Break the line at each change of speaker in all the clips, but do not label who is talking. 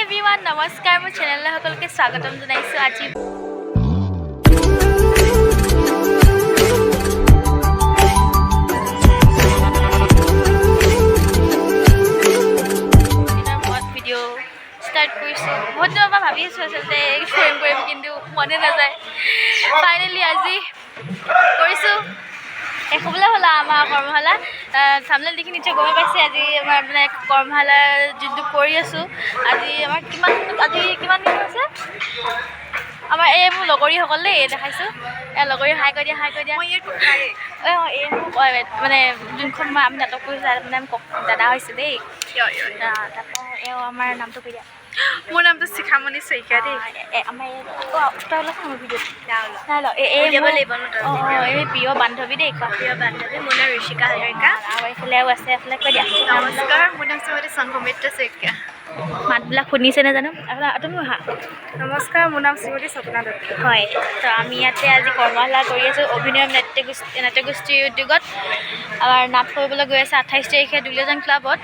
Everyone, নমস্কাৰ। মোৰ চেনেললৈ সকলোকে স্বাগতম জনাইছোঁ। আজি দিনৰ মূৰত ভিডিঅ' ষ্টাৰ্ট কৰিছোঁ। বহুত দিনৰ পৰা ভাবি আছোঁ আচলতে কৰিম কৰিম, কিন্তু মনে নাযায়। ফাইনেলি আজি কৰিছোঁ। শেষ হ'বলৈ হ'ল আৰু আমাৰ কৰ্মশালা। থাম্বনেইল দেখি নিশ্চয় গমেই পাইছে, আজি আমাৰ মানে কৰ্মশালা যোনটো কৰি আছোঁ, আজি কিমান দিন হৈছে আমাৰ। এই মোৰ লগৰীসকল দেই, এই দেখাইছোঁ। এই লগৰী, হাই কৈ দিয়া, হাই কৈ দিয়া। অঁ, এই মোৰ মানে যোনখন মই আমি নাটক কৰিছোঁ, তাত মানে দাদা হৈছে দেই। তাৰপৰা এওঁ আমাৰ নামটো কৈ দিয়া।
মোৰ নামটো শিখামণি শইকীয়া দেই।
আমাৰ এই, অঁ, তই ওলাইছা মোৰ ভিডিঅ'ত নাই ল। এই
উলিয়াব
মোৰ
লাগিব ন তই?
অঁ, এই প্ৰিয় বান্ধৱী দেই, কোৱা।
প্ৰিয় বান্ধৱী, মোৰ নাম ঋষিকা হাজৰিকা।
আৰু এইফালেও আছে, এইফালে কৈ দিয়া।
নমস্কাৰ, মোৰ নাম শ্ৰীমতী সংঘমিত্ৰা শইকীয়া।
মাতবিলাক শুনিছেনে জানো? তুমি আহা।
নমস্কাৰ, মোৰ নাম শ্ৰীমতী স্বপ্না দত্ত।
হয়, তো আমি ইয়াতে আজি কৰ্মশালা কৰি আছোঁ অভিনয় নাট্যগোষ্ঠীৰ উদ্যোগত। আমাৰ নাট কৰিবলৈ গৈ আছে 28 তাৰিখে দুলীয়াজান ক্লাবত।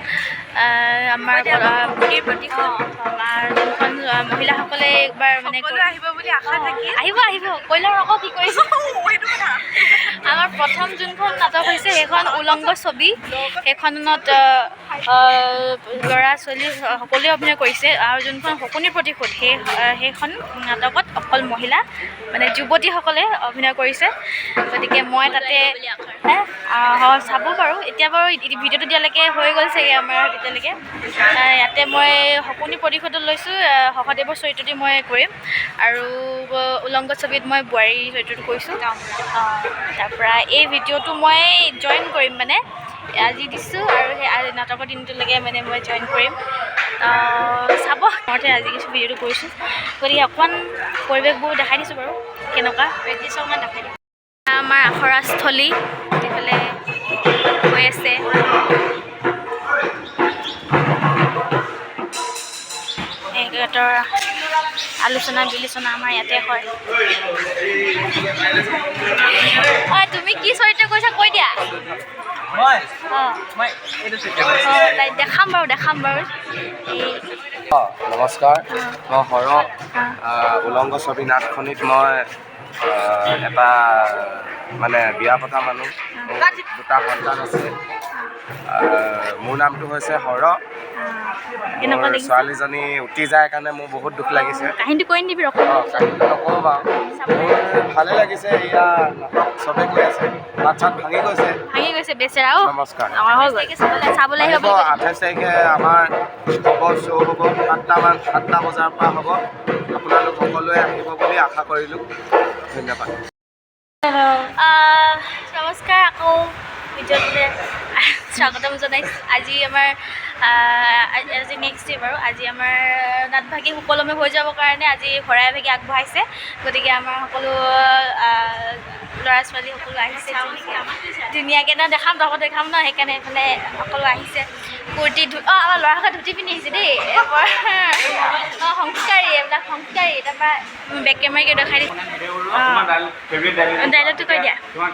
আমাৰ
প্ৰতিশোধ।
আমাৰ যোনখন মহিলাসকলে এইবাৰ মানে
সকলো আহিব বুলি আশা থাকিল।
আহিব, আহিব। কৈ লওঁ আকৌ কি কৰিছে।
সেইটো কথা।
আমাৰ প্ৰথম যোনখন নাটক হৈছে, সেইখন উলংগ ছবি। সেইখনত ল'ৰা ছোৱালী সকলোৱে অভিনয় কৰিছে। আৰু যোনখন শকুনিৰ প্ৰতিশোধ, সেইখন নাটকত অকল মহিলা, মানে যুৱতীসকলে অভিনয় কৰিছে। গতিকে মই তাতে হে, হয়, চাব বাৰু। এতিয়া বাৰু ভিডিঅ'টো দিয়ালৈকে হৈ গ'ল চাগে আমাৰ তেতিয়ালৈকে। ইয়াতে মই শকুনি প্ৰতিশোধত লৈছোঁ, সহদেৱৰ চৰিত্ৰটি মই কৰিম আৰু উলংগ ছবিত মই বোৱাৰীৰ চৰিত্ৰটো কৰিছোঁ। তাৰপৰা এই ভিডিঅ'টো মই জইন কৰিম, মানে আজি দিছোঁ আৰু সেই নাটকৰ দিনটোলৈকে মানে মই জইন কৰিম। চাব মতে আজি কিছু ভিডিঅ'টো কৰিছোঁ। গতিকে অকণমান পৰিৱেশবোৰ দেখাই দিছোঁ বাৰু কেনেকুৱা।
প্ৰেক্টিছ অকণমান দেখাই দিম।
আমাৰ আখৰাস্থলী এইফালে হৈ আছে। এইহঁতৰ আলোচনা বিলোচনা আমাৰ ইয়াতে হয়। ঐ, তুমি কি চৰিত্ৰ কৈছা কৈ দিয়া।
মই
অঁ।
মই এইটো চৰিত্ৰ।
অঁ, তাই দেখাম বাৰু, দেখাম বাৰু এই।
নমস্কাৰ, মই হৰ। উলংগ ছবি নাটখনিত মই এটা মানে বিয়া পতা মানুহ, মোৰ দুটা সন্তান আছে। মোৰ নামটো হৈছে হৰ।
কেনেকুৱা
মোৰ
লাগিছে?
ছোৱালীজনী উটি যায় কাৰণে মোৰ বহুত দুখ লাগিছে।
কাহিনীটো কৈ নিদিবি, ৰখ।
অঁ, কাহিনীটো নকওঁ বাৰু। মোৰ ভালে লাগিছে। এয়া নাটক চবে কৈ আছে, মাত চাত ভাঙি গৈছে।
ভাঙি গৈছে বেচেৰা অ'।
নমস্কাৰ।
আমাৰ হৈ গ'ল, চাবলৈ আহিব
আহিব। 28 তাৰিখে আমাৰ হ'ব, শ্ব' হ'ব 7টা বজাৰ পৰা হ'ব। আপোনালোক সকলোৱে আহিব বুলি আশা কৰিলোঁ। ধন্যবাদ।
নমস্কাৰ, আকৌ ভিডিঅ'টোলৈ স্বাগতম জনাইছোঁ। আজি আমাৰ আজি নেক্সট ডে বাৰু। আজি আমাৰ নাটভাগী সুকলমে হৈ যাবৰ কাৰণে আজি শৰাই ভাগি আগবঢ়াইছে। গতিকে আমাৰ সকলো ল'ৰা ছোৱালী সকলো আহিছে ধুনীয়াকৈ ন। দেখাম, তহঁতক দেখাম ন, সেইকাৰণে এইফালে সকলো আহিছে। কুৰ্তি, অঁ, আমাৰ ল'ৰাসকলে ধুতি পিন্ধি আহিছে দেই। বৰ অঁ সংস্কাৰী, এইবিলাক সংস্কাৰী। তাৰপৰা বেক কেমেৰাকে দেখাই দিছোঁ।
ফেভৰেট
ডাইলগটো কৈ দিয়া।
তোমাক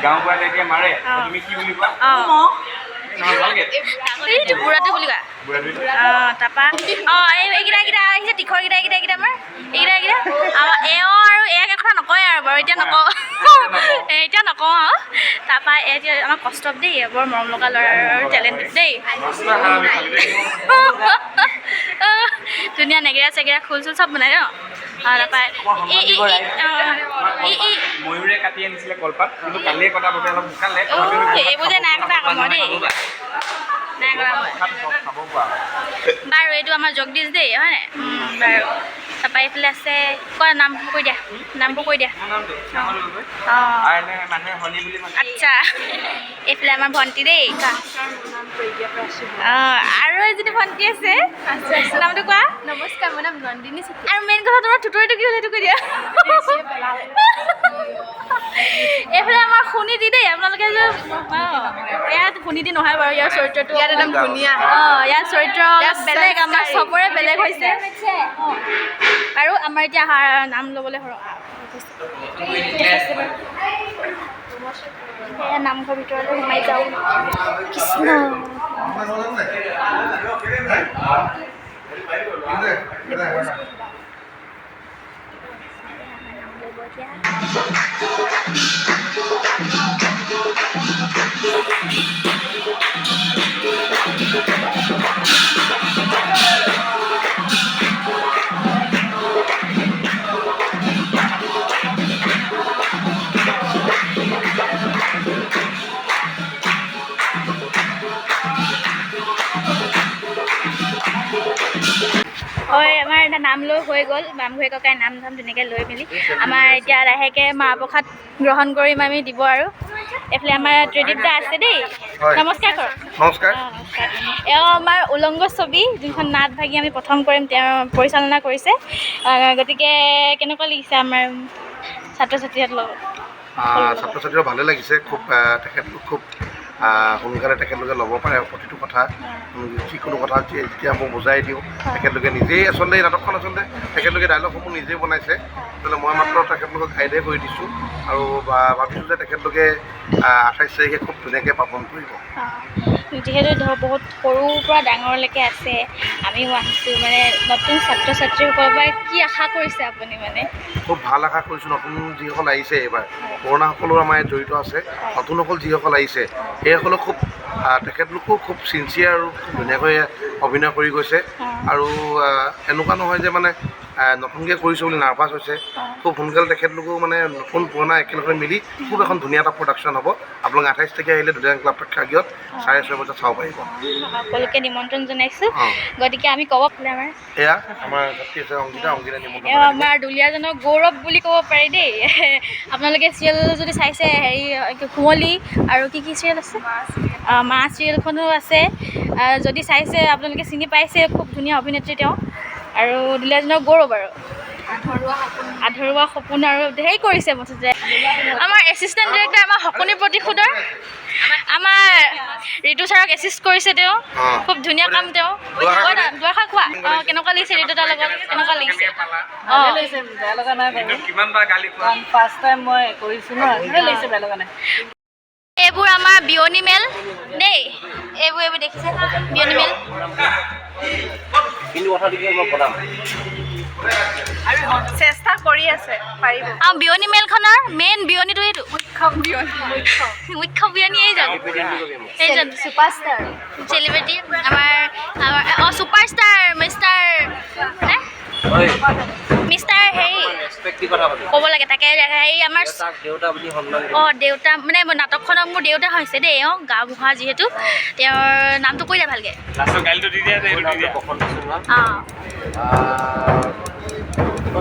গাঁও বুঢ়া যেতিয়া মাৰে, তুমি কি বুলি কোৱা?
অঁ।
নহয়, ভালকে।
এইটো বুঢ়াটো বুলি কোৱা।
বুঢ়াটো।
অঁ, তাৰপা অঁ, এই এইকেইটা এইকেইটা আহিছে, তীখৰ কেইটা, এইকেইটা এইকেইটা আমাৰ এইকেইটা এইকেইটা আমাৰ এওঁ আৰু এয়াক কথা নকয় আৰু বাৰু এতিয়া নকওঁ, এতিয়া নকওঁ আৰু। তাৰপা এতিয়া আমাৰ কষ্ট দেই, বৰ মৰম লগা ল'ৰা আৰু টেলেণ্টেড দেই।
মস্ত হাৰামি খালি দেই।
ধুনীয়া নেগেৰা চেগেৰা, খোল চোল চব বনাই ন। অঁ, তাৰপা এই এই এই অঁ, এই এই
ময়ূৰে কাটি আনিছিলে কলপাত, কিন্তু কালিয়ে কটা বাবে অলপ শুকালে।
অ', এইবোৰ যে নাই কটা আকৌ মই দেই, নাই কৰা মই।
খাব পৰা।
বাৰু, এইটো আমাৰ জগদীশ দেই, হয় নাই? বাৰু, তাৰপৰা এইফালে আছে, কোৱা, নামবোৰ কৈ দিয়া, নামবোৰ কৈ দিয়া।
মোৰ নামটো শ্যামল গগৈ।
অঁ।
আৰু এনে মানুহে শনি বুলি মাতে।
আচ্ছা, এইফালে আমাৰ ভণ্টি দেই, কোৱা। অঁ, আৰু এজনী ভণ্টি আছে, নামটো কোৱা।
নমস্কাৰ, মোৰ নাম নন্দিনী চেতিয়া।
আৰু মেইন কথা, তোমাৰ থুতুৰিটো কি হ'ল সেইটো কৈ দিয়া। এইফালে আমাৰ সুনীতি দেই, আপোনালোকে যে অঁ, ইয়াত সুনীতি নহয় বাৰু, ইয়াৰ চৰিত্ৰটো
ইয়াত একদম ধুনীয়া।
অঁ, ইয়াৰ চৰিত্ৰ অলপ
ইয়াৰ
বেলেগ, আমাৰ
সংস্কাৰী।
চবৰে বেলেগ হৈছে। আৰু আমাৰ এতিয়া নাম ল'বলৈ দেখাইছে বাৰু। এয়া নামঘৰ ভিতৰলৈ সোমাই যাওঁ। কৃষ্ণ। আমাৰ নাম ল'ব এতিয়া। হয়, আমাৰ এটা নাম লৈ হৈ গ'ল। বামঘৰীয়া ককাই নাম ধাম ধুনীয়াকৈ লৈ মেলি আমাৰ এতিয়া লাহেকৈ মাহ প্ৰসাদ গ্ৰহণ কৰিম আমি দিব। আৰু এইফালে আমাৰ ত্ৰিদীপ দা আছে দেই।
হয়।
নমস্কাৰ কৰক।
নমস্কাৰ।
অ, নমস্কাৰ। এওঁ আমাৰ উলংগ ছবি যোনখন নাট ভাগি আমি প্ৰথম কৰিম, তেওঁ পৰিচালনা কৰিছে। গতিকে কেনেকুৱা লাগিছে আমাৰ ছাত্ৰ ছাত্ৰীহঁতৰ লগত?
ছাত্ৰ ছাত্ৰীৰ ভালে লাগিছে খুব। তেখেতলোক খুব সোনকালে তেখেতলোকে ল'ব পাৰে প্ৰতিটো কথা। যিকোনো কথা যেতিয়া মই বুজাই দিওঁ, তেখেতলোকে নিজেই আচলতে এই নাটকখন আচলতে তেখেতলোকে ডাইলগসমূহ নিজেই বনাইছে। আচলতে মই মাত্ৰ তেখেতলোকক গাইডহে কৰি দিছোঁ আৰু ভাবিছোঁ যে তেখেতলোকে 28 তাৰিখে খুব ধুনীয়াকৈ পাৰ্ফৰ্ম কৰিব।
যিহেতু ধৰক বহুত সৰুৰ পৰা ডাঙৰলৈকে আছে, আমিও আহিছোঁ, মানে নতুন ছাত্ৰ ছাত্ৰীসকলৰ পৰা কি আশা কৰিছে আপুনি? মানে
খুব ভাল আশা কৰিছোঁ। নতুন যিসকল আহিছে এইবাৰ, পুৰণাসকলো আমাৰ ইয়াত জড়িত আছে, নতুনসকল যিসকল আহিছে সেইসকলো খুব তেখেতলোকো খুব চিনচিয়াৰ আৰু খুব ধুনীয়াকৈ অভিনয় কৰি গৈছে। আৰু এনেকুৱা নহয় যে মানে নতুনকৈ কৰিছোঁ বুলি নাৰ্ভাছ হৈছে। খুব সোনকালে তেখেতলোকো মানে নতুন পুৰণা একেলগে মিলি খুব এখন ধুনীয়া এটা প্ৰডাকশ্যন হ'ব। আপোনালোকে 28 তাৰিখে আহিলে দুলীয়াজান ক্লাব প্ৰেক্ষাগৃহত 6:30 বজাত চাব পাৰিব।
সকলোকে নিমন্ত্ৰণ জনাইছোঁ।
অঁ।
গতিকে আমি ক'ব আমাৰ
এয়া আমাৰ ছাত্ৰী আছে অংকিতা, অংকিতা নিমন্ত্ৰণ
এওঁ
জনাই দিব।
আমাৰ দুলীয়াজানৰ গৌৰৱ বুলি ক'ব পাৰি দেই। আপোনালোকে চিৰিয়েল যদি চাইছে, হেৰি কি কুঁৱলী আৰু কি কি চিৰিয়েল আছে, মা চিৰিয়েলখনো আছে, যদি চাইছে আপোনালোকে চিনি পাইছে। খুব ধুনীয়া অভিনেত্ৰী তেওঁ আৰু দুলীয়াজানৰ গৌৰৱ আৰু আধৰুৱা সপোন আৰু ধেৰ কৰিছে। মুঠতে আমাৰ এছিষ্টেণ্ট ডিৰেক্টৰ আমাৰ শকুনি প্ৰতিশোধৰ আমাৰ ঋতু ছাৰক এছিষ্ট কৰিছে তেওঁ।
অঁ।
খুব ধুনীয়া কাম তেওঁ।
দুআষাৰ
কোৱা না, দুআষাৰ কোৱা। অঁ, কেনেকুৱা লাগিছে ঋতু তাৰ লগত, কেনেকুৱা লাগিছে? অঁ।
ভালে লাগিছে, বেয়া লগা নাই বাৰু।
কিমান বাৰ গালি খোৱা?
কাৰণ ফাৰ্ষ্ট টাইম মই কৰিছোঁ ন, ভালে লাগিছে, বেয়া লগা নাই।
এইবোৰ আমাৰ বিয়নী মেল দেই, এইবোৰ এইবোৰ দেখিছে বিয়নী মেল।
চেষ্টা কৰি আছে, পাৰিব।
আৰু বিয়নী মেলখনৰ মেইন বিয়নীটো এইটো মুখ্য বিয়নী এইজন, এইজন
ছুপাৰষ্টাৰ
চেলিব্ৰিটি আমাৰ আমাৰ অঁ, ছুপাৰষ্টাৰ মিষ্টাৰ হে মিষ্টাৰ হেৰি ক'ব লাগে তাকে হেৰি আমাৰ অঁ দেউতা, মানে মোৰ নাটকখনক মোৰ দেউতা হৈছে দেই। অঁ, গাঁওবুঢ়া যিহেতু তেওঁৰ নামটো কৈ দিয়া ভালকৈ।
লাষ্টত গালিটো দি দিয়া যে এইটো দি দিয়া।
অঁ।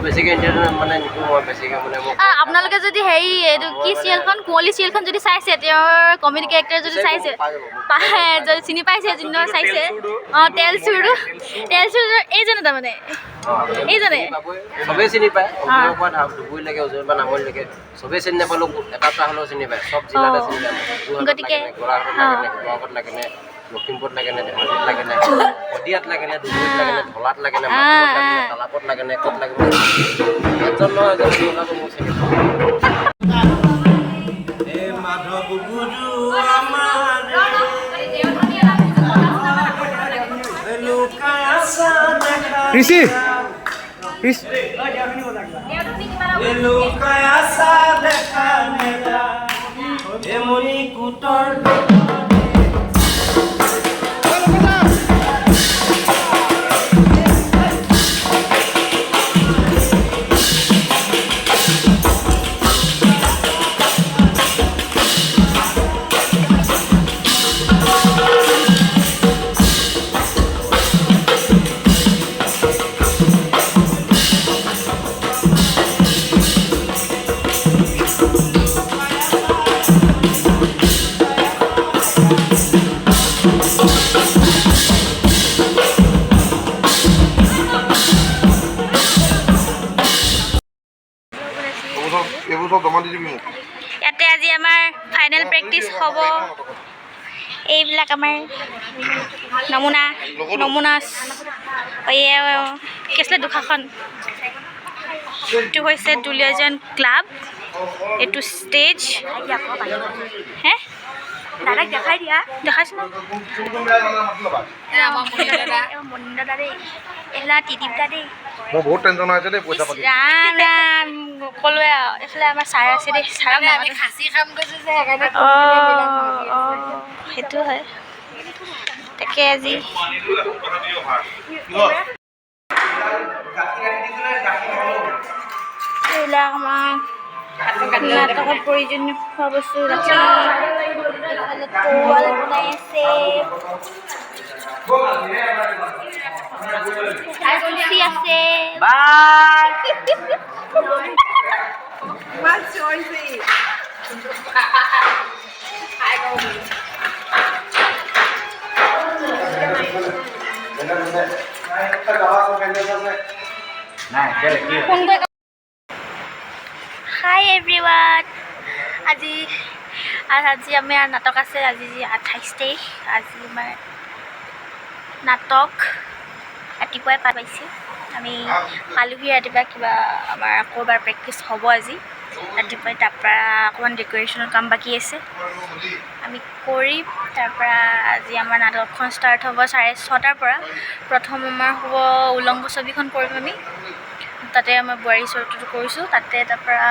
বেছিকৈ এণ্টাৰটেইনমেণ্ট মানে নিদিওঁ মই বেছিকৈ মানে মোক
আপোনালোকে যদি হেৰি এইটো কি চিৰিয়েলখন কুঁৱলী চিৰিয়েলখন যদি চাইছে, তেওঁৰ কমেডি কেৰেক্টাৰ যদি চাইছে, পাই যদি চিনি পাইছে, যোনে চাইছে। অঁ, তেল চুৰটো, তেল চুৰটো এইজনে, তাৰমানে এইজনে।
চবেই চিনি পায়। অসমৰ পৰা ধুবুৰীলৈকে, উজনিৰ পৰা নামনিলৈকে চবেই চিনি নাপালেও এটা এটা হ'লেও চিনি পায়। চব জিলাতে চিনি পায়। যোৰহাটত
গতিকে
লাগেনে, গোলাঘাটত লাগেনে, শিৱসাগৰত লাগেনে, লখিমপুৰত লাগেনে, ধেমাজিত লাগেনে, শদিয়াত লাগেনে, ধুবুৰীত লাগেনে, ধলাত লাগেনে, মাকুমত লাগেনে, তালাপত লাগেনে, ক'ত লাগিব, এজন নহয় এজন চিনি পাব, মোক চিনি পাব।
মাধৱ গুৰু আমাৰ লুকাই আছা দেখা
ঋষি ঋষি
লুকাই আছা দেখা নেদা এমনি কুটৰ।
এইবোৰ চব জমা দি দিবি মোক।
ইয়াতে আজি আমাৰ ফাইনেল প্ৰেক্টিচ হ'ব। এইবিলাক আমাৰ নমুনা নমুনা এই কি আছিলে দুখাখন। এইটো হৈছে দুলীয়াজান ক্লাব, এইটো ষ্টেজ হে। দাদাক দেখাই দিয়া, দেখাইছো ন মনিন্দ্ৰ দা দেই, এইফালে ত্ৰিদীপ দা দেই।
মোৰ বহুত টেনশ্যন হৈ আছে দেই পইচা পাতি।
ৰাম ৰাম ক'লোৱে আৰু। এইফালে আমাৰ ছাৰ আছে দেই, ছাৰক নামাতো। অঁ, সেইটো হয়। তাকে আজি এইবিলাক আমাৰ নাটকত প্ৰয়োজনীয় খোৱা বস্তু ৰাখি, এইফালে তৰোৱাল বনাই আছে, চুচি আছে।
ইমান চিঞৰিছে।
হাই এভৰিৱান, আজি আজি আমাৰ নাটক আছে। আজি 28 তাৰিখ, আজি আমাৰ নাটক ৰাতিপুৱাই পাইছে। আমি পালোহি ৰাতিপুৱা, কিবা আমাৰ আকৌ এবাৰ প্ৰেক্টিচ হ'ব আজি ৰাতিপুৱাই। তাৰপৰা অকণমান ডেক'ৰেশ্যনৰ কাম বাকী আছে, আমি কৰিম। তাৰপৰা আজি আমাৰ নাটকখন ষ্টাৰ্ট হ'ব 6:30ৰ পৰা। প্ৰথম আমাৰ হ'ব উলংগ ছবিখন কৰিম আমি, তাতে আমাৰ বোৱাৰী চৰিত্ৰটো কৰিছোঁ তাতে। তাৰপৰা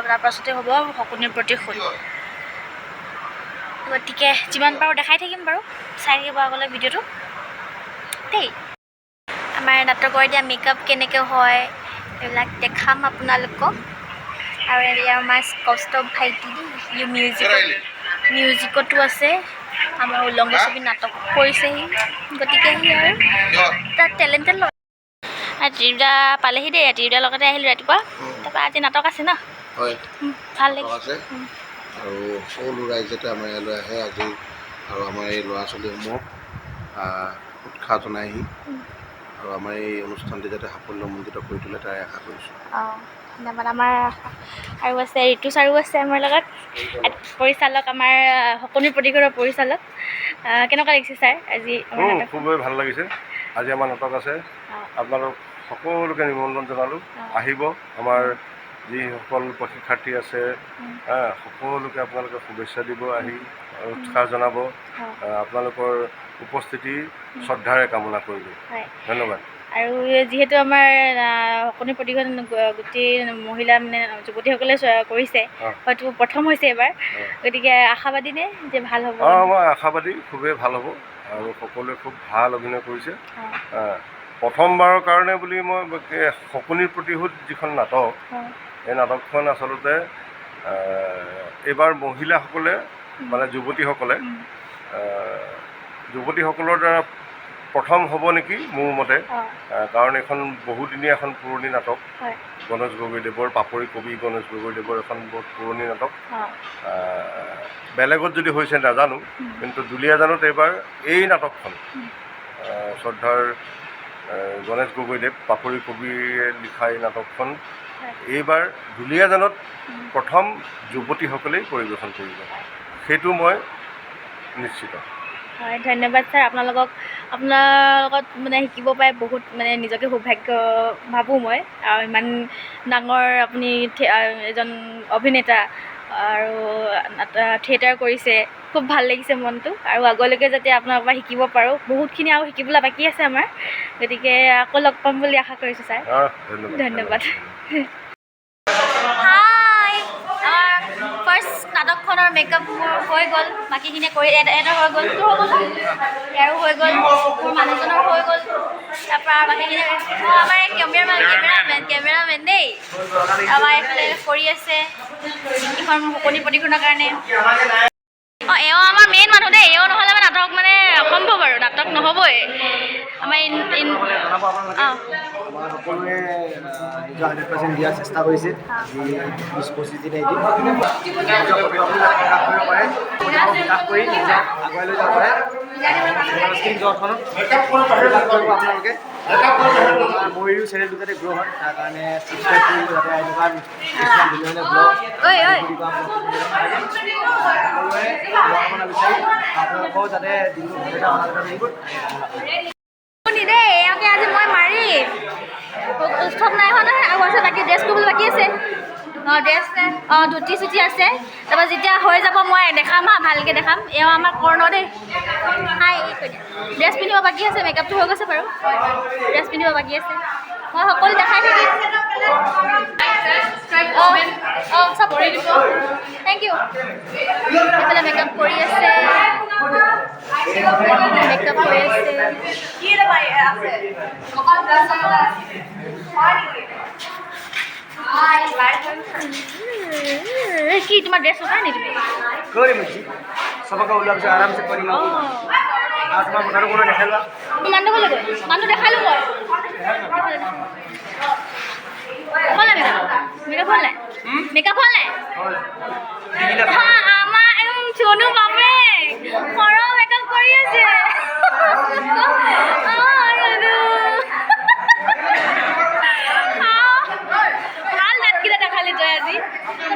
তাৰপাছতে হ'ব শকুনিৰ প্ৰতিশোধ। গতিকে যিমান পাৰোঁ দেখাই থাকিম বাৰু, চাই থাকিব আগলৈ ভিডিঅ'টো দেই। আমাৰ নাটকৰ এতিয়া মেকআপ কেনেকৈ হয় এইবিলাক দেখাম আপোনালোকক। আৰু এয়া আমাৰ কৌস্তভ ভাইটি দেই, ই মিউজিকতো আছে, আমাৰ উলংগ ছবি নাটক কৰিছেহি। গতিকে সি আৰু তাত টেলেণ্টেড। ৰাতিপুৱা পালেহি দেই, ৰাতিপুৱাৰ লগতে আহিলোঁ ৰাতিপুৱা। তাৰপৰা আজি নাটক আছে ন?
হয়,
ভাল লাগিছে।
আৰু সকলো ৰাইজ যাতে আমাৰ ইয়ালৈ আহে আজি, আৰু আমাৰ এই ল'ৰা ছোৱালীসমূহক উৎসাহ জনাইহি, আৰু আমাৰ এই অনুষ্ঠানটি যাতে সাফল্যমণ্ডিত কৰি তোলে তাৰে আশা কৰিছোঁ।
অঁ, ধন্যবাদ। আমাৰ আৰু আছে ঋতু ছাৰো আছে আমাৰ লগত, পৰিচালক, আমাৰ শকুনিৰ প্ৰতিশোধৰ পৰিচালক। কেনেকুৱা লাগিছে ছাৰ আজি?
খুবেই ভাল লাগিছে। আজি আমাৰ নাটক আছে, আপোনালোক সকলোকে নিমন্ত্ৰণ জনালোঁ, আহিব। আমাৰ যিসকল প্ৰশিক্ষাৰ্থী আছে সকলোকে আপোনালোকে শুভেচ্ছা দিব, আহি উৎসাহ জনাব। আপোনালোকৰ উপস্থিতি শ্ৰদ্ধাৰে কামনা কৰিলোঁ, ধন্যবাদ।
আৰু যিহেতু আমাৰ শকুনিৰ প্ৰতিশোধ গোটেই মহিলা মানে যুৱতীসকলে কৰিছে, হয়তো প্ৰথম হৈছে এইবাৰ, গতিকে আশাবাদী নে যে ভাল হ'ব?
অঁ, মই আশাবাদী, খুবেই ভাল হ'ব। আৰু সকলোৱে খুব ভাল অভিনয় কৰিছে প্ৰথমবাৰৰ কাৰণে বুলি। মই শকুনিৰ প্ৰতিশোধ যিখন নাটক, এই নাটকখন আচলতে এইবাৰ মহিলাসকলে মানে যুৱতীসকলে, যুৱতীসকলৰ দ্বাৰা প্ৰথম হ'ব নেকি মোৰ মতে, কাৰণ এইখন বহুদিনীয়া এখন পুৰণি নাটক। গণেশ গগৈদেৱৰ, পাপৰি কবি গণেশ গগৈদেৱৰ এখন বহুত পুৰণি নাটক। বেলেগত যদি হৈছে নাজানো, কিন্তু দুলীয়াজানত এইবাৰ এই নাটকখন শ্ৰদ্ধাৰ গণেশ গগৈদেৱ, পাপৰি কবিয়ে লিখা এই নাটকখন এইবাৰ দুলীয়াজানত প্ৰথম যুৱতীসকলেই পৰিৱেশন কৰিব, সেইটো মই নিশ্চিত।
হয়, ধন্যবাদ ছাৰ। আপোনালোকক আপোনাৰ লগত মানে শিকিব পাই বহুত মানে নিজকে সৌভাগ্য ভাবোঁ মই। আৰু ইমান ডাঙৰ আপুনি এজন অভিনেতা আৰু থিয়েটাৰ কৰিছে, খুব ভাল লাগিছে মনটো। আৰু আগলৈকে যাতে আপোনাৰ পৰা শিকিব পাৰোঁ, বহুতখিনি আৰু শিকিবলৈ বাকী আছে আমাৰ। গতিকে আকৌ লগ পাম বুলি আশা কৰিছোঁ ছাৰ। ধন্যবাদ। হাই, আমাৰ ফাৰ্ষ্ট নাটকখনৰ মেকআপ মোৰ হৈ গ'ল, বাকীখিনিয়ে কৰি এটা হৈ গ'ল, তোৰ হৈ গ'ল, ইয়াৰো হৈ গ'ল, মোৰ মানুহজনৰ হৈ গ'ল। তাৰপৰা বাকীখিনি আমাৰ এই কেমেৰামেন দেই, আমাৰ এইফালে কৰি আছে এইখন শকুনি প্ৰতিশোধৰ কাৰণে। অঁ, এওঁ আমাৰ মেইন মানুহ দেই, এওঁ নহ'লে আমাৰ নাটক মানে অসম্ভৱ আৰু নাটক নহ'বই। আমাৰ অঁ,
সকলোৱে নিজৰ 100% দিয়াৰ চেষ্টা কৰিছে। আজি 20-25 দিন এদিন নিজৰ প্ৰতিভাবোৰ যাতে প্ৰকাশ কৰিব পাৰে, বিকাশ কৰি নিজক আগুৱাই লৈ যাব পাৰে জগতখনত কৰিব আপোনালোকে। ময়ূৰ চেনেলটো যাতে গ্ৰ' হয় তাৰ কাৰণে ছাবস্ক্ৰাইব কৰিব, যাতে এনেকুৱা কিছুমান ধুনীয়া ধুনীয়া ব্লগ সকলোৱে শুভকামনা বিচাৰি আপোনালোকেও যাতে দিনটো ভালে যাওক।
দেই, এওঁকে আজি মই মাৰিম। উৎসৱ নাই হোৱা নহয়, আৰু আছে বাকী ড্ৰেছ কৰিবলৈ বাকী আছে। অঁ, ড্ৰেছ অঁ, ধুতি চুতি আছে। তাৰপৰা যেতিয়া হৈ যাব মই দেখাম, হা, ভালকৈ দেখাম। এওঁ আমাৰ কৰ্ণ দেই। হাই কৈ দিয়া। ড্ৰেছ পিন্ধিব বাকী আছে, মেকআপটো হৈ গৈছে বাৰু, ড্ৰেছ পিন্ধিব বাকী আছে। মই সকলো দেখাই থাকিম। অঁ অঁ, চব কৰি দিব। Thank U. এইফালে মেকআপ কৰি আছে, মেকআপ কৰি আছে। কি তোমাৰ ড্ৰেছ লগাই নি তুমি?
কৰিম চবকে ওলোৱাৰ পিছত আৰামছে কৰিম। আৰু তোমাৰ কথাটো কোনো দেখাই লোৱা।
মানুহ গ'লে গৈ মানুহ দেখালোঁ মই। হ'ল নাই মেকআপ? মেকআপ হ'ল নাই? মেকআপ হ'ল নাই? আমাৰ চনু বাপেক সৰহ মেকআপ কৰি আছে। ভাল দাঁতকেইটা দেখালি তই আজি,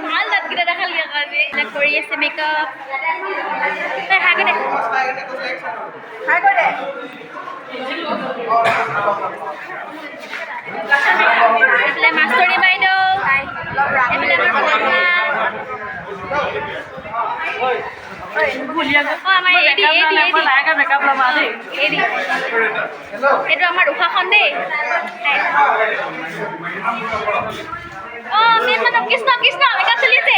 ভাল দাঁতকেইটা দেখালি আকৌ আজি। এইবিলাক কৰি আছে মেকআপ। তই হাই কৈ দে।
হাই কৈ দে।
এইফালে মাষ্টৰী বাইদেউ, এইফালে আমাৰ বৰ্মা। অঁ, আমাৰ এডি এডি এডি এডি, এইটো আমাৰ উষাখন দেই। অঁ, মেইন মানুহ কৃষ্ণ, কৃষ্ণ মেকআপ চলিছে।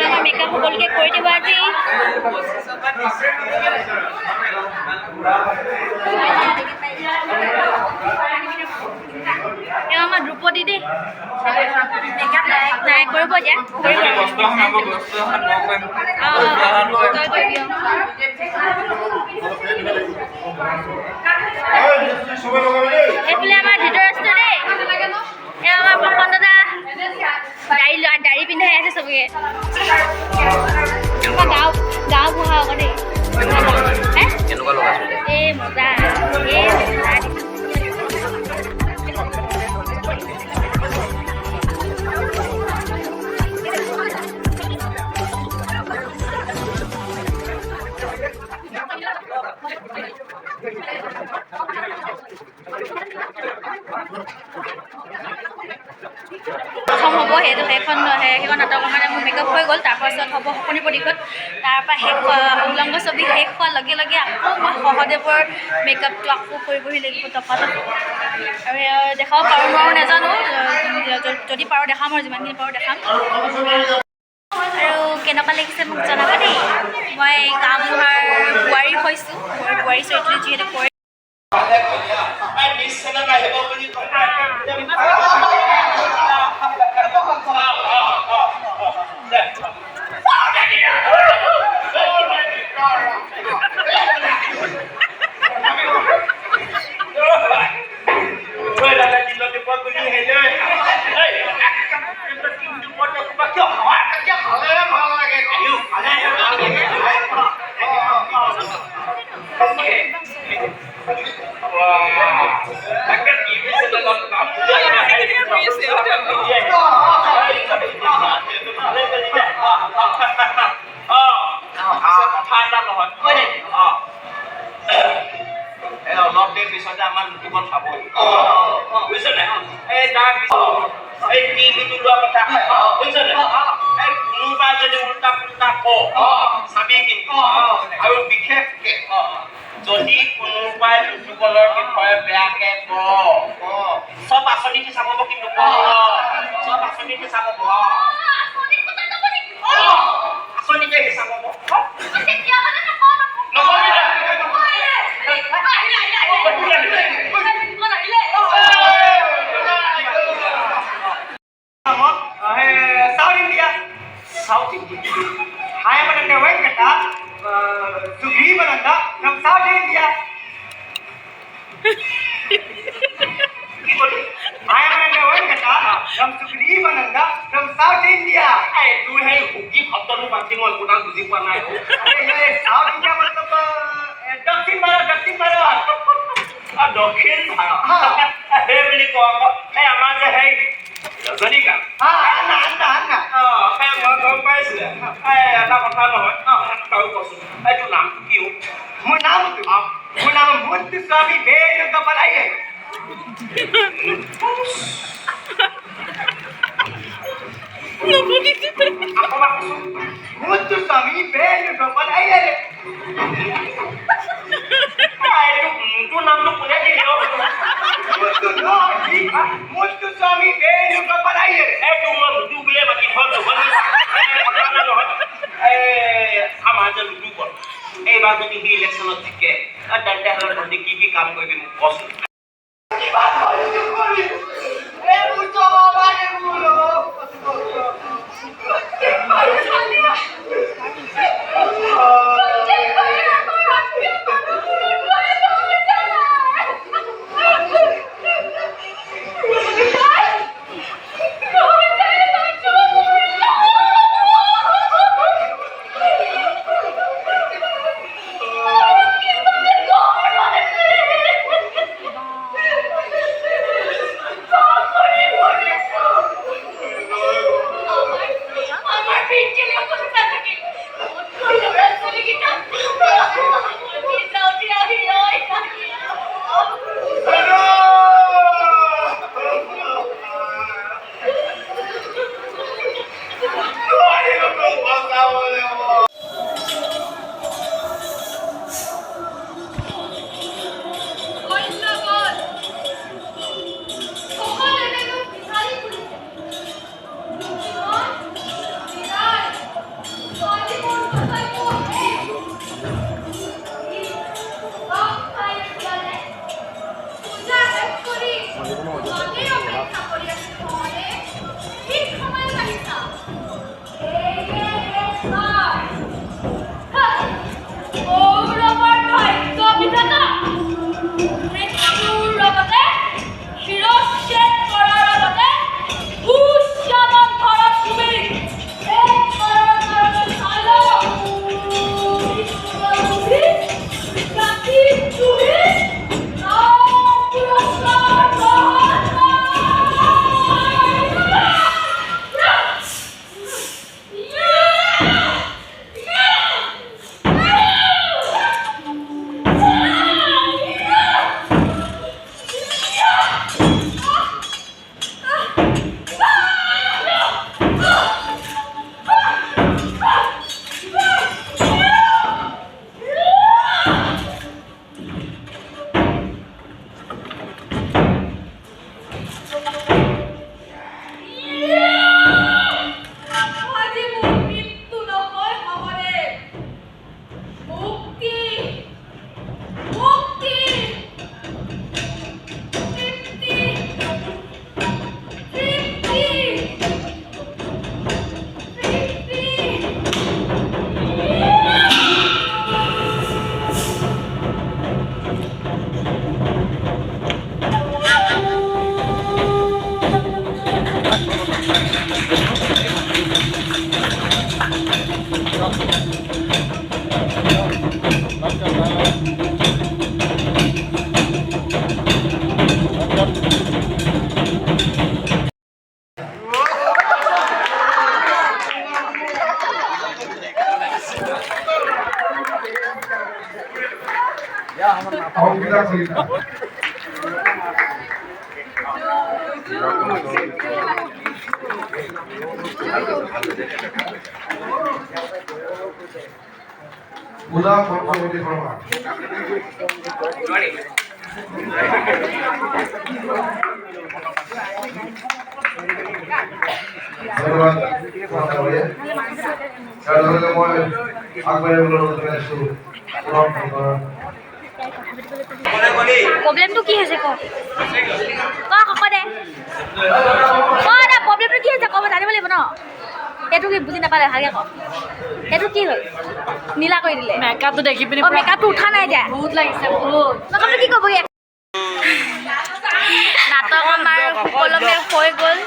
আমাৰ মেকআপ সকলোকে কৰি দিব আজি। এওঁ আমাৰ দ্ৰৌপদী দেই। নাই কৰিব এতিয়া, কৰিব। অঁ, তই কৰিবি। এইফালে আমাৰ ধৃতৰাষ্ট্ৰ দেই। এওঁ আমাৰ বসন্ত দা, দাড়ি দাড়ি পিন্ধাই আছে চবকে। আমাৰ গাঁও গাঁও বুঢ়া আকৌ দেই। এই মজা, এই মজা। প্ৰথম হ'ব সেইটো সেইখন সেইখন নাটকৰ কাৰণে মোৰ মেকআপ হৈ গ'ল। তাৰপাছত হ'ব শকুনি প্ৰতিশোধ। তাৰপৰা শেষ উলংগ ছবি শেষ হোৱাৰ লগে লগে আকৌ মই সহদেৱৰ মেকআপটো আকৌ কৰিবহি লাগিব টপাতত। আৰু দেখাব পাৰোঁ নোৱাৰোঁ নাজানো, যদি পাৰোঁ দেখাম আৰু যিমানখিনি পাৰোঁ দেখাম। আৰু কেনেকুৱা লাগিছে মোক জনাব দেই। মই গাঁওবুঢ়াৰ বোৱাৰী হৈছোঁ, বোৱাৰী চৰিত্ৰ যিহেতু কৰি।
অলপ দেৰি পিছতে আমাৰ লুটুকন পাব, বুজিছ নাই? এই তাৰ এই টিভিটো লোৱা কথা, বুজিছ নাই? এই কোনোবা যদি উল্টা পুল্টা ক চাবি কিন্তু, আৰু বিশেষকে যদি কোনোবাই লুটুকলৰ বিষয়ে বেয়াকে ক, চব আঁচনি হিচাপ হ'ব কিন্তু, চব আঁচনি হিচাপ হ'ব, আঁচনিকে হিচাপ হ'ব।
South India, South India. I am Ananda Venkata, Sugrivananda from South India. I am Ananda Venkata from Sugrivananda from South India.
এই তোৰ সেই সুগী শব্দটো বাদ দি মই একোটা বুজি পোৱা নাই।
South India মতলব দক্ষিণ ভাৰত, দক্ষিণ ভাৰত।
দক্ষিণ ভাৰত সেই বুলি কওঁ আকৌ, এই আমাৰ যে সেই ৰজনীকা। সেই মই গম পাইছোঁ। এই এটা কথা নহয়, আৰু কচোন, এই তোৰ নামটো কি?
মোৰ নামটো, মোৰ নাম Muthuswamy Venugopal আইয়াৰ।
Muthusamy Venugopal Iyer. নামটো কোনে দিলে? মুথুস্বামী বেণুগোপাল আয়াৰ। এইটো মই লুডু বুলিয়ে মাতি হ'ল নহয়। আমাৰ যে লুডু গ'ল, এইবাৰ যদি সি ইলেকশ্যনত জিকে, তেন্তে হ'লে তহঁতি কি কি কাম কৰিবি মোক কচোন।
প্ৰব্লেমটো কি হৈছে ক ক দে ক দে, প্ৰব্লেমটো কি হৈছে ক'ব জানিব লাগিব ন। এইটো কি বুজি নাপালে ভালকে ক, এইটো কি হ'ল? নীলা কৰি দিলে
মেকআপটো দেখি পিনি।
অ, মেকআপটো উঠা নাই এতিয়া,
বহুত লাগিছে বহুত।
মেকআপটো কি ক'বগৈ? নাটক আমাৰ সুকলমে হৈ গ'ল।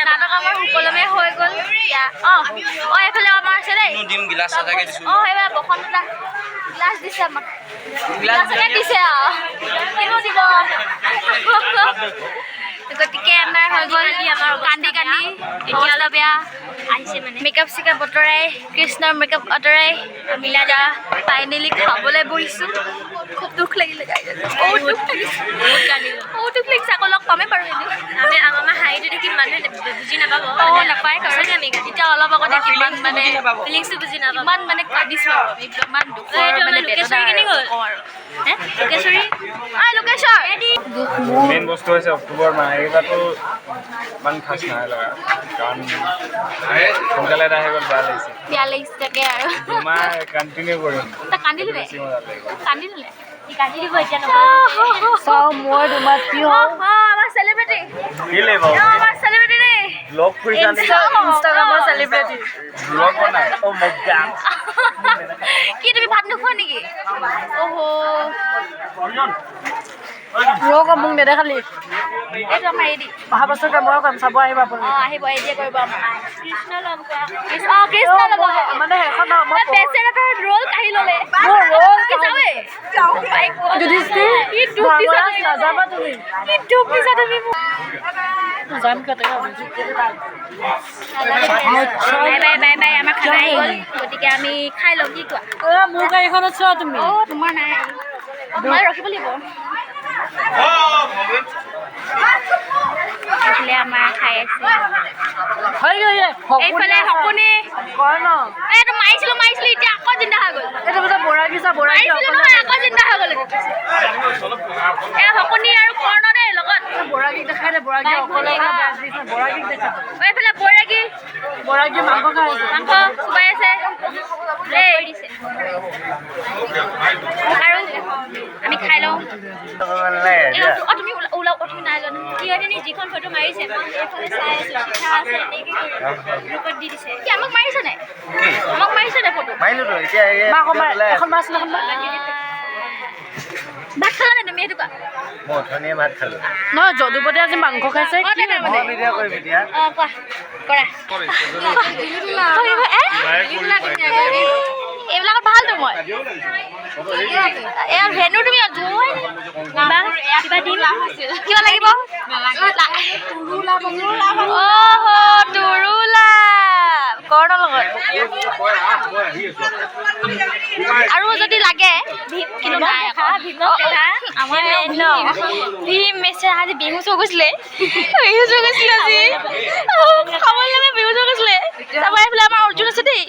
নাটক আমাৰ সুকলমে হৈ গ'ল। অ অ, এইফালে আমাৰ আছে দেই। অ, এইবাৰ বসন্ত গ্লাছ দিছে আমাক, গ্লাছকে দিছে আৰু কিনো দিব। গতিকে আমাৰ হৈ গ'ল, কান্দি কান্দি অৱস্থা বেয়া। আহিছে মানে মেকআপ চেকআপ আঁতৰাই, কৃষ্ণৰ মেকআপ আঁতৰাই আমি এতিয়া ফাইনেলি খাবলৈ বহিছোঁ। খুব দুখ লাগিলে গাইজ, বহুত দুখ লাগিছে, বহুত কান্দিলোঁ, বহুত দুখ লাগিছে। আকৌ লগ পামেই বাৰু এদিন।
আমি আমাৰ হাঁহিটো দেখি মানুহে বুজি নাপাব।
অঁ, নাপায়, কাৰণ আমি এতিয়া অলপ আগতে কিমান মানে
ফিলিংছটো বুজি নাপাব,
কিমান মানে কান্দিছোঁ আৰু আমি, কিমান দুখৰ
এইটো আমাৰ
মানে
লোকেশ্বৰী
বেদনা
কেনি গ'ল?
কওঁ আৰু।
হে লোকেশ্বৰী,
ঐ লোকেশ্বৰ,
মেইন বস্তু হৈছে অক্টোবৰ মাহ, এইবাৰতো ইমান খাচ নাই লগা, কাৰণ সোনকালে এটা আহি গ'ল, বেয়া লাগিছে।
বেয়া লাগিছে তাকে আৰু
দুমাহ কণ্টিনিউ কৰিম।
তই কান্দিলি নে?
বেছি মজা লাগিব।
কান্দিলি নে?
কাটি দিব এতিয়া।
চাওঁ মই তোমাৰ কি
অঁ
হওঁ।
অঁ, আমাৰ চেলিব্ৰিটি,
কি লাগিব?
আমাৰ চেলিব্ৰিটি দেই।
ব্লগ কৰিছা নেকি?
ইনষ্টাগ্ৰামৰ চেলিব্ৰিটি।
ব্লগ বনাই, অ' মাই গড।
কি তুমি ভাত নোখোৱা নেকি? অহ।
ৰ'ক, মোক নেদেখালি।
এইটো আমাৰ এডি।
অহা বছৰ মই কৰিম, চাব আহিব আপুনি।
অঁ, আহিব, এডিয়ে কৰিব আমাৰ।
কৃষ্ণ ল'ম কোৱা।
অঁ, কৃষ্ণ ল'ব।
মানে সেইখন নহয়, মই
বেচেৰাটোৰ ৰোল কাঢ়ি ল'লে।
মোৰ ৰোল।
কি যাওঁৱে?
যুধিষ্ঠিৰ,
কি দুখ দিছা
ধৰ্মৰাজ
তুমি?
নাযাবা তুমি।
কি দুখ দিছা তুমি মোক?
যাম কিয় তাকে ভাবিছোঁ।
Bye bye bye bye. আমাৰ খানা আহি গ'ল, গতিকে আমি খাই লওঁ, কি কোৱা?
অ', মোৰ গাড়ীখনত চোৱা তুমি।
অঁ, তোমাৰ নাই, তোমাৰ ৰখিব লাগিব। এইফালে আমাৰ খাই আছে।
হয় গ'ল।
এইফালে শকুনি।
কয় ন।
এইটো মাৰিছিলো, মাৰিছিলো, এতিয়া আকৌ জিন্দা হৈ গ'ল।
এইটো বোলে বৰাগী চা, বৰাগী।
মাৰিছিলো নহয়, আকৌ জিন্দা হৈ গ'ল। এ শকুনি আৰু কৰ্ণ দেই লগত।
বৰাগীক দেখাই দে, বৰাগী অকলে। বৰাগীক দেখা দে।
এইফালে বৈৰাগী।
বৰাগী মাংস খাই আছে।
মাংস চুবাই আছে দেই। আৰু আমি খাই লওঁ। এই অ, তুমি ওলাও। অ, তুমি নাই যোৱা নহয়।
সিহঁতে যিখন ফটো মাৰিছে, মই এইফালে চাই আছো, শিখা আছে, এনেকে গ্ৰুপত দি দিছে।
কি আমাক মাৰিছে নাই? আমাক মাৰিছে নাই ফটো?
মাৰিলোতো এতিয়া।
মাক মাৰ এখন, মাছ এখন মাৰ।
ভাত খালা নাই তুমি, সেইটো কোৱা।
মই অথনিয়ে ভাত খালোঁ।
নহয়, যদুপতি আজি মাংস খাইছে।
অ,
কি
তেনে মানে
মই ভিডিঅ' কৰিম এতিয়া।
অ, কোৱা, কৰা। এইবিলাকত ভালতো মই। এয়া ভেনু, তুমি যোৱাই
কিবা দিম?
কিবা লাগিব? অহ, তোৰো লাভ কৰ্ণৰ লগত। আৰু যদি লাগে, কিন্তু নাই আকৌ। আমাৰ ভীম মেছে আজি বিহু চৌ গৈছিলে, বিহু চৌ গৈছিলে আজি। খাবলৈ নাপাই বিহু চৌ গৈছিলে। তাৰপৰা এইফালে আমাৰ অৰ্জুন আছে দেই।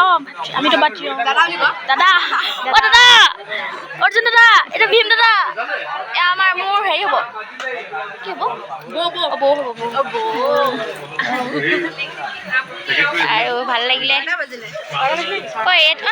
অঁ, ভাতৃ, আমিতো ভাতৃ। অঁ দাদা, অ দাদা, অৰ্জুন দাদা, এইটো ভীম দাদা। এয়া আমাৰ মোৰ হেৰি হ'ব, কি হ'ব, বৌ। বৌ হ'ব, বৌ। আৰু ভাল লাগিলে। ঐ, এইটো